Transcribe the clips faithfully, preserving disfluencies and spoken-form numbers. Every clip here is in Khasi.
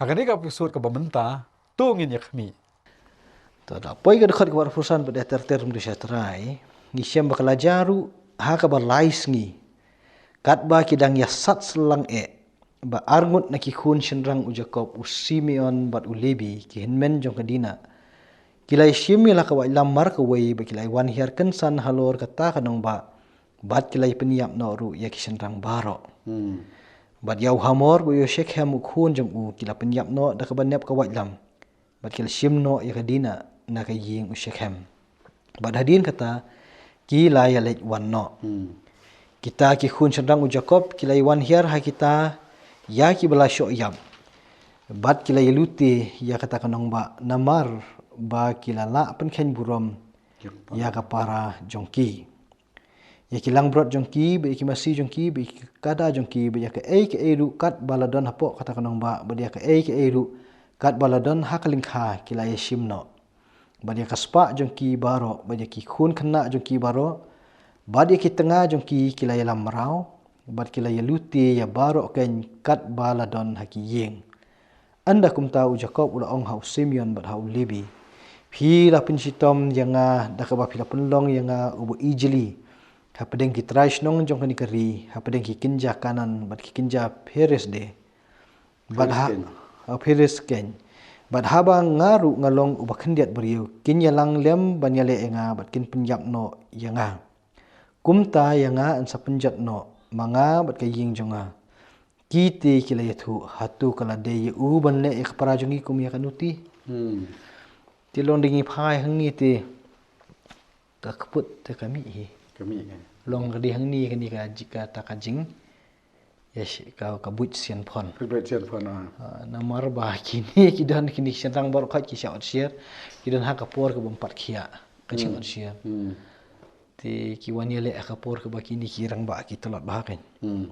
Ha kane ka episode kaba mynta, to ngin ïa khmih. To da poi ka dkhot kaba arphew san, bad ter ter mdu sha trai. Ngi shem ba ka la jia ruh ha kaba lai sngi, katba ki dang ïa sat syllang eh, ba arngut na ki khun shynrang u Jakob, u Simeon bad u Lebi, ki hynmen jong ka Dina, ki la ïa shim ïa la ka waitlam markawei, ba ki la ïa wan hiar kynsan halor kata ka nongbah, bad ki la ïa pynïap noh ruh ïa ki shynrang baroh. Hmm. Bad ïa u Hamor bad ïa u Shekhem u khun jong u, ki la pynïap noh da kaba nep ka waitlam, bad ki la shim noh ïa ka Dina na ka ïing u Shekhem. Bad hadien kata ki la ïa leit wan noh. Hmm. Kita ki khun shynrang u Jakob ki la ïa wan hiar ha kita ïa kiba la shoh ïap, bad ki la ïa lute ïa kata ka nongbah, namar ba ki la lah pynkheiñ burom ïa ka para jong ki, ïa ki langbrot jong ki, bad ïa ki masi jong ki, bad ïa ki kada jong ki, bad ïa kaei kaei ruh katba la don hapoh kata ka nongbah, bad ïa kaei kaei ruh katba la don ha ka lyngkha, ki la ïa shim noh. Bad ïa ka spah jong ki baroh, bad ïa ki khun khynnah jong ki baroh, bad ïa ki tnga jong ki, ki la ïa lam mraw, bad ki la ïa lute ïa baroh keiñ katba la don ha ki ïing. Ynda kumta u Jakob u la ong ha u Simeon bad ha u Lebi, phi la pynshitom ïa nga da kaba phi la pynlong ïa nga uba ijli hapdeng ki trai shnong jong kane ka ri, hapdeng ki kynja Kanaan bad ki kynja Pheres de. Bad ha, Pheres keiñ. Ha Pheres keiñ. Bad haba nga ruh nga long uba khyndiat briew, kin ïalang lem ban ïaleh ïa nga, bad kin pynïap noh ïa nga. Kumta ïa nga yn sa pynjot noh, ma nga bad ka ïing jong nga. Ki te ki la ïathuh, hato ka la dei ïa u ban leh ïa ka para jong ngi kum ïa kano te? Hmm. Te long da ngi phai hangne te ka kput te ka mih hi. Ka mih hi. Long ka dei hangne kane ka ji-, kata ka jing. Ïa shi-, ka, ka buit sian phon. Ka buit sian phon, ah. Ah, namar ba kine ki don kine ki shynrang baroh khoit ki shah ot syiar. Ki don ha ka por kaba ym pat khiah. Ka jing Hmm. ot syiar. Hmm. Te ki wan ïaleh ha ka por kaba kine ki rangbah ki tlot bha keiñ. Hmm.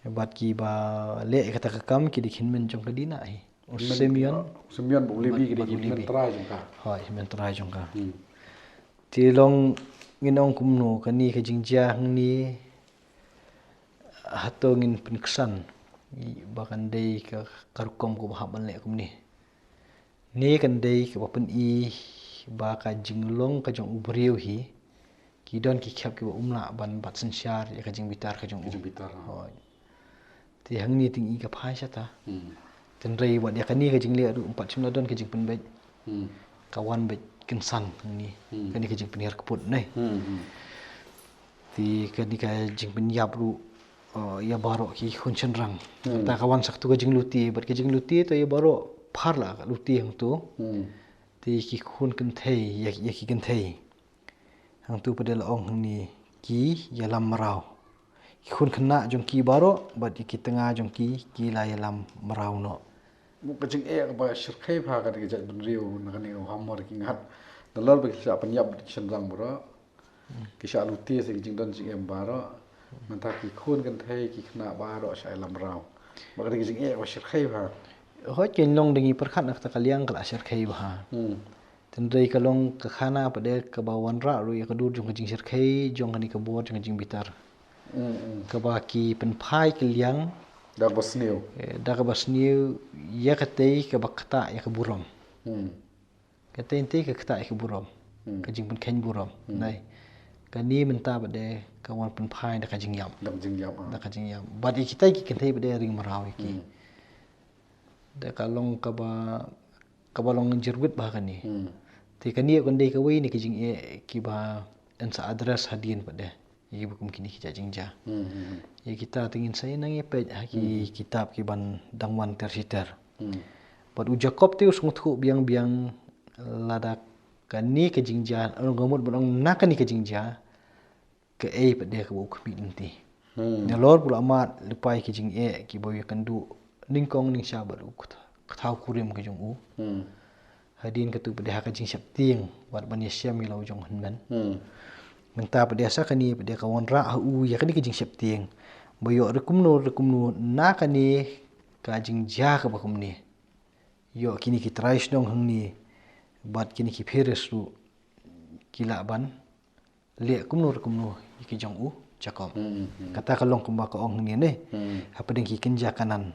Bad kiba leh kata ka kam ki dei ki hynmen jong ka Dina hi. U Hynmen, Simeon. Simeon bad u Lebi ki dei bad ki u Lebi. Hynmen trai jong ka. Hooid, hynmen trai jong ka. Hmm. Te long ngin ong kumno kane ka jingjia hangne, hato ngin pynksan ba kan dei ka, ka rukom kaba hap ban leh kumne. Ne kan dei kaba pyni ba ka jinglong ka jong u briew hi, ki don ki khep kiba ym lah ban bat synshar ïa ka jingbitar ka jong u. Ka jingbitar, ha. Hooid. Te hangne te ngi ka phai shata. Hmm. Tynrai wat ïa kane ka jingleh ruh ym pat shym la don ka jingpynbeit. Hmm. Ka wan beit kynsan hangne. Hmm. Kane ka jingpynhiar kput ne. Hmm, hmm. Te kane ka jingpynïap ruh, uh, ïa baroh ki khun shynrang. Hmm. Ta ka wan sa katu ka jinglute, bad ka jinglute te ïa baroh phar la ka lute hangtu. Hmm. Te ki khun kynthei, ïa, ïa ki kynthei. Hangtu pat de la ong hangne ki ïalam mraw. Ki khun khynnah jong ki baroh, bad ki tnga jong ki, ki la ïalam mraw noh. Ka jingeh kaba shyrkhei bha ka dei ka jaitbynriew, na kane u Hamor Kingat. Nalor ba ki shah pynïap ki shynrang baroh. Ki shah lute sa ki jingdon jingem baroh. Mynta ki khun kynthei ki khynnah baroh shah ïalam mraw. Ba ka dei ka jingeh kaba shyrkhei bha. Hooid, kan long da ngi pyrkhat na kata ka liang ka la shyrkhei bha. Hmm. Tynrai ka long ka khana pat de kaba wanrah ruh ïa ka dur jong ka jingshyrkhei, jong kane ka bor, jong ka jingbitar. Hmm, hmm. Kaba ki pynphai ka liang. Da kaba sniew. Eh, da kaba sniew, ïa katei kaba ktah ïa ka burom. Hmm. Katei ntei ka ktah ïa ka burom. Hmm. Ka jingpynkheiñ burom. Hmm. Nai. Kane mynta pat de ka wan pynphai da ka jingïap. Da ka jingïap, ah. Da ka jingïap. Bad ïa kitai ki kynthei pat de ring mraw ïa ki. Hmm. Da ka long kaba, kaba long jyrwit bha kane. Hmm. Te kane kan dei kawei na ki jingeh kiba yn sa address hadien pat de. Ïa kiba kum kine ki jait jingjia. Hmm, hmm, hmm. Ïa kita te ngin sa ïa nang ïa peit ha ki Hmm. kitab kiban dang wan ter shi ter. Hmm. Bad u Jakob te u sngewthuh biang biang lada kane ka jingjia, ong ka mut ban ong na kane ka jingjia, kaei pat de kaba u khmih lynti. Hmm. Nalor ba u la mad lypa ïa ki jingeh kiba u ïakynduh nyngkong nyngshah bad u ktha-, kthaw kurim ka jong u. Hmm. Hadien katu pat de ha ka jingsheptieng, wat ban ïashem ïa la u jong u hynmen. Hmm. Mynta pat de sa kane pat de ka wanrah ha u ïa kane ka jingsheptieng. Ba ïoh ruh kumno ruh kumno na kane ka jingjia kaba kumne. Ïoh kine ki trai shnong hangne, bad kine ki Pheres ruh, ki lah ban leh kumno ruh kumno ïa ki jong u Jakob. Hmm, hmm. Kata ka long kumba ka ong hangne ne. Hmm. Hapdeng ki kynja Kanaan.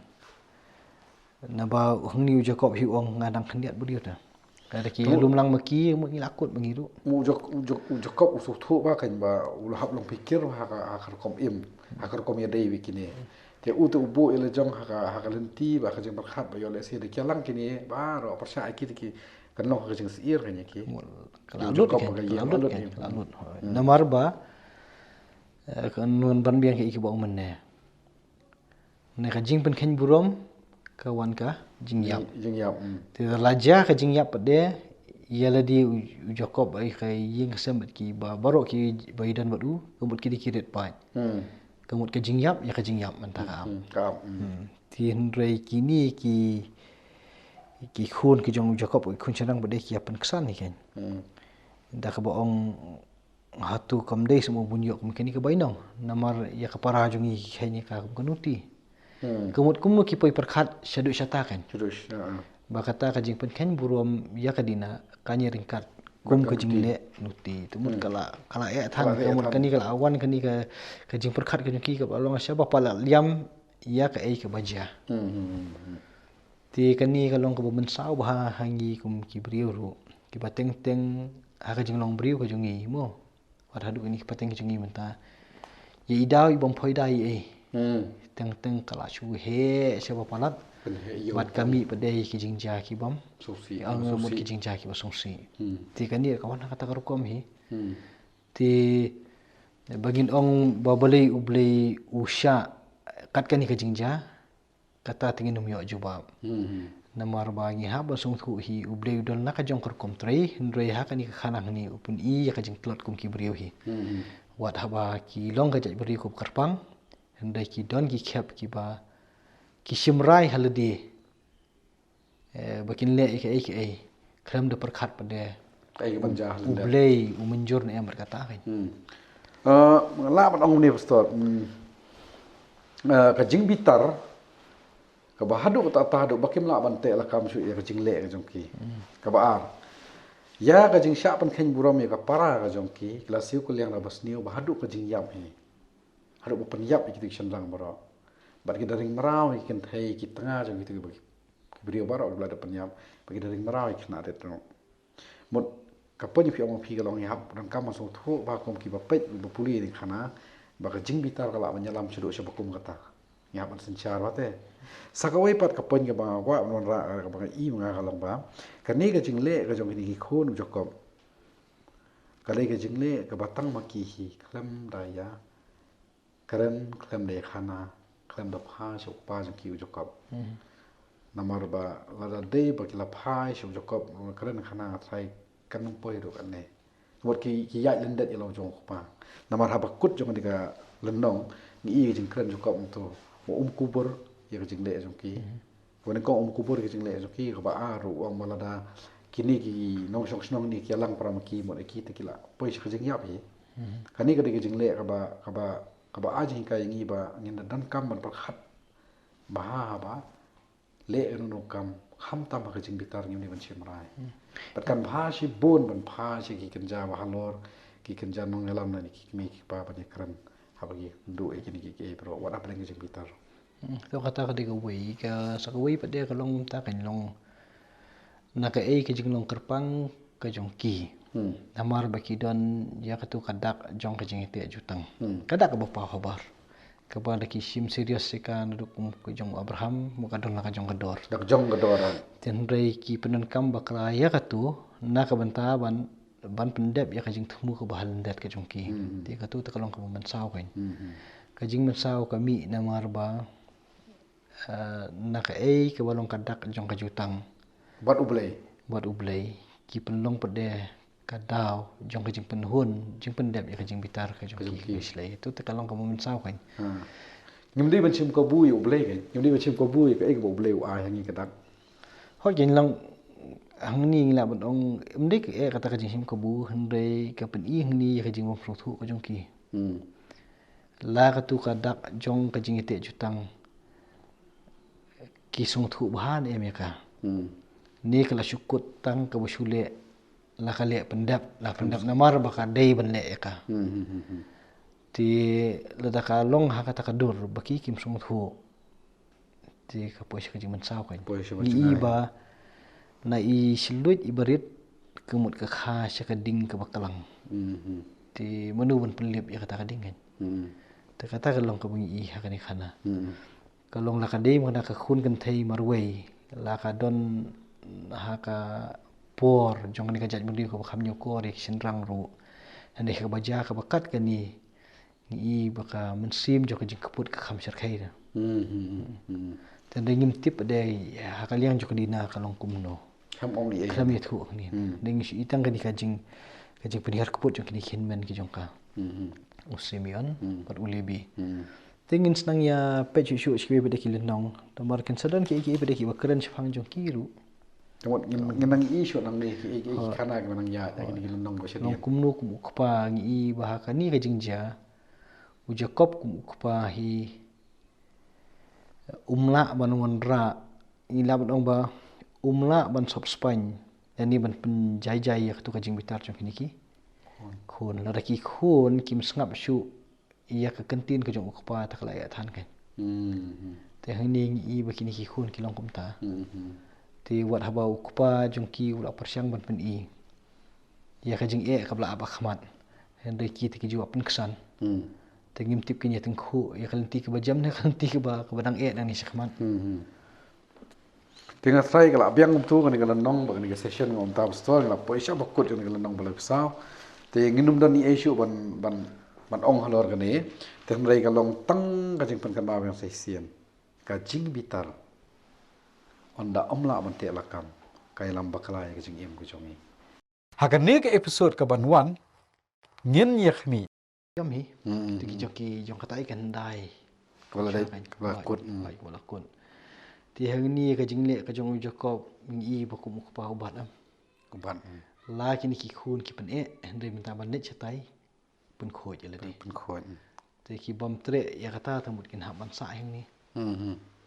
Naba hangne u Jakob hi u ong nga dang khyndiat briew te. Lada ki lum lang ma ki, mut ngi la kut ma ngi ruh. U Jakob u sngewthuh ba kan ba u la hap long pyrkhat ha ka ha ka rukom im, ha ka rukom ïadei bad kine. Te u te u buh ïa la jong ha ka ha ka lynti ba ka jingpyrkhat ba ïoh lehse da ki lang kine baroh pyrshah ïa ki te ki kan long ha ka jingsyier kan ïa ki. Ka la lut kan, ka la lut kan, ka la lut. Namar ba, eh, kan wan ban biang ka i ki ba ong mynne. Ne ka jingpynkheiñ burom ka wan ka jingïap. Jingïap. Te la jia ka jingïap pat de ïa lade u Jakob ai ka ïing ka sem bad ki ba baroh ki ba i don bad u ka mut ki dei ki rit paid. Ka mut ka jingïap ïa ka jingïap mynta ka ap. Te hynrei kine ki ki khun ki jong u Jakob ki khun shynrang pat de ki ïa pynksan hi kan. Da kaba ong Hato kam dei shuh mo bun ïoh kum kane ka bainong. Namar ïa ka para jong ngi ki kheiñ ïa ka kum ka nuti. Ka mut kumno ki poi pyrkhat shaduh shata kan. Ba kata ka jingpynkheiñ burom ïa ka Dina ka ïa ryngkat kum ka jingleh nuti. Te mut ka la ka la eh than ka mut kane ka la wan kane ka ka jingpyrkhat ka jong ki ka ba long sha ba palat liam ïa ka ei ka ba jia. Te kane ka long kaba mynsaw bha ha ngi kum ki briew ruh kiba teng teng ha ka jinglong briew ka jong ngi mo. Wat haduh kane ka pateng ka jong ngi mynta ïa i daw i bym poi da i ei. Teng teng ka la shu heh sha ba palat. Wat ka mih pat de ki jingjia ki bym sngewsih. Te kane ka wan ha kata ka rukom hi. Te ba ngin ong ba balei U Blei u shah kat kane ka jingjia. Kata te ngin ym ïoh jubab. Namar ba ngi hap ban sngewthuh hi U Blei u don la ka jong ka rukom trei hynrei ha kane ka khana hangne u pyni ïa ka jingtlot kum ki briew hi. Wat haba ki long ka jait briew kaba kyrpang hynrei ki don ki khep kiba ki shim rai ha lade. Eh, ba kin leh ïa kaei kaei khlem da pyrkhat pat de. Kaei ka ban jia ha lyndet. U Blei u mynjur ne em bad kata kan. Lah ban ong ne pastor. Ka jingbitar kaba haduh kata haduh ba kim lah ban teh lakam shuh ïa ka jingleh ka jong ki. Kaba ar ïa ka jingshah pynkheiñ burom ïa ka para ka jong ki ki la siew kylliang da ba sniew ba haduh ka jingïap hi. Haduh ba pynïap ïa kito ki shynrang baroh. Bad ki da ring mraw ïa ki kynthei ki tnga jong kito ki briew baroh ki ba la da pynïap bad ki da ring mraw ïa ki khynnah rit ruh. Mut ka pynïap ïa phi ong phi ka long ïa hap donkam ban sngewthuh ba kum kiba peit ba pule ïa ka khana ba ka jingbitar ka lah ban ïalam shaduh sha ba kum kata. Ngi hap ban synshar ba te. Sa kawei pat ka pynïap kaba nga kwah ban wanrah kaba nga i ma nga ka long ba kane ka jingleh ka jong kine ki khun u Jakob. Ka dei ka jingleh kaba tang ma ki hi khlem da ïa kren khlem da ïa khana khlem da phai sha u kpa jong ki u Jakob. Namar ba lada dei ba ki la phai sha u Jakob kren khana nga trai kan ym poi ruh kane. Wat ki ki ïaid lyndet ïa la u jong u kpa. Namar haba kut jong ka lynnong ngi i ka jingkren Jakob nto ba um kubur ïa ka jingleh jong ki. Kaba nyngkong um kubur ïa ka jingleh jong ki, kaba ar u ong ba lada kine ki nongshong shnong ne ki ïalang para ma ki mut ïa ki te ki la poi sha ka jingïap hi. Kane ka dei ka jingleh kaba kaba kaba ai jinghikai ïa ngi ba ngin da donkam ban pyrkhat bha haba leh kano kano kam khamtam ha ka jingbitar ngim dei ban shim rai. Bad kan bha shibun ban phai sha ki kynja ba halor ki kynja nongïalam lane ki kmie ki kpa ban ïakren haba ki duh ïa kine kiei kiei baroh wat hapdeng ka jingbitar. Hmm, to kata ka dei kawei, ka sa kawei pat de ka long mynta kan long na kaei ka jinglong kyrpang ka jong ki. Hmm. Namar ba ki don ïa katu ka dak jong ka jingïateh jutang. Hmm. Ka dak kaba paw habar. Kaba da ki shim serious ïa ka naduh kum ka jong u Abraham, mo ka don la ka jong ka dor. Dak jong ka dor. Te hynrei ki pyndonkam bakla ïa katu na ka bynta ban ban pyndep ïa ka jingthmu kaba ha lyndet ka jong ki. Hmm. Te katu te ka long kaba mynsaw kan. Hmm. Ka jingmynsaw ka mih namar ba, eh, na kaei kaba long ka dak jong ka jutang. Bad U Blei. Bad U Blei. Ki pynlong pat de ka daw jong ka jingpynhun, jingpyndep ïa ka jingbitar ka jong ki. Ka jong ki. Ka shlei. Tu te ka long kaba mynsaw kan. Ha. Ngim dei ban shim kabu ïa U Blei kan. Ngim dei ban shim kabu ïa kaei kaba U Blei u ai ha ngi ka dak. Hooid kan long hangne ngi lah ban ong, ym dei ka eh kata ka jingshim kabu, hynrei ka pyni hangne ïa ka jingbym sngewthuh ka jong ki. Hmm. La katu ka dak jong ka jingïateh jutang ki sngewthuh bha ne em ïa ka. Hmm. Ne ka la shu kut tang kaba shu leh la ka leh pyndep, la pyndep namar ba ka dei ban leh ïa ka. Hmm, hmm, hmm, hmm. Te lada ka long ha kata ka dur ba ki kim sngewthuh. Te ka poi sha ka jingmynsaw kan. Poi sha ka jingmynsaw. Ngi i ba na i shluit i barit ka mut ka kha sha ka ding kaba klang. Te mano ban pynlip ïa kata ka ding kan. Te kata ka long kaba ngi i ha kane ka khana. Ka long la ka dei ma ka khun kynthei marwei la ka don ha ka por jong kane ka jaitbynriew kaba kham ñiewkor ïa ki shynrang ruh. Hynrei kaba jia kaba kat kane ngi i ba ka mynsiem jong ka jingkput ka kham shyrkhei. Te hynrei ngim tip de ha ka liang jong ka dina ka long kumno. Khlem ïathuh kane. Hynrei ngi shu i tang kane ka jing ka jingpynhiar kput jong kine ki hynmen ki jong ka. U Simeon bad u Lebi. Te ngin sa nang ïa peit shuh shuh sha kiwei pat de ki lynnong. Namar kan sa don kiei kiei pat de kiba kren shaphang jong ki ruh. Te wat ngin nang i shuh nang ne kiei kiei ki khana kiba nang ïaid ha kine ki lynnong ba sha. Long kumno kum u kpa ngi i ba ha kane ka jingjia u Jakob kum u kpa hi um lah ban wanrah, ngi lah ban ong ba um lah ban sop spaiñ lane ban pynjaijai ïa katu ka jingbitar jong kine ki khun. Lada ki khun kim sngap shuh ïa ka kyntien ka jong u kpa te ka la ïaid than kan. Te hangne ngi i ba kine ki khun ki long kumta. Te wat haba u kpa jong ki u la pyrshang ban pyni ïa ka jingeh kaba la ap ha khmat, hynrei ki te ki ju ap pynksan. Te ngim tip kin ïa tyngkhuh ïa ka lynti kaba jem ne ka lynti kaba kaba dang eh nangne sha khmat. Te nga tharai ka la biang kumtu kane ka lynnong bad kane ka session nga ong ta ba sdang nga la poi sha ba kut kane ka lynnong ba lai phew saw. Te ngin ym don ei ei shuh ban ban ban ong halor kane. Te hynrei ka long tang ka jingpynkynmaw biang sa shisien. Ka jingbitar ynda ym lah ban teh lakam ka ïalam bakla ïa ka jingim ka jong ngi. Ha kane ka episode kaban wan ngin ïa khmih. Jam hi. Te ki jong ki jong kata i kan dai. Kaba la dai kaba la kut. Kaba la kut. Te hangne ka jingleh ka jong u Jakob ngi i ba kum u kpa u bat em. U bat. La kine ki khun ki pyneh hynrei mynta ban leit shatai pynkhuid ïa lade. Pynkhuid. Te ki bym treh ïa kata te mut kin hap ban sah hangne.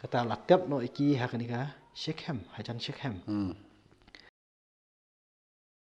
Kata la tep noh ïa ki ha kane ka Shekhem, hajan Shekhem.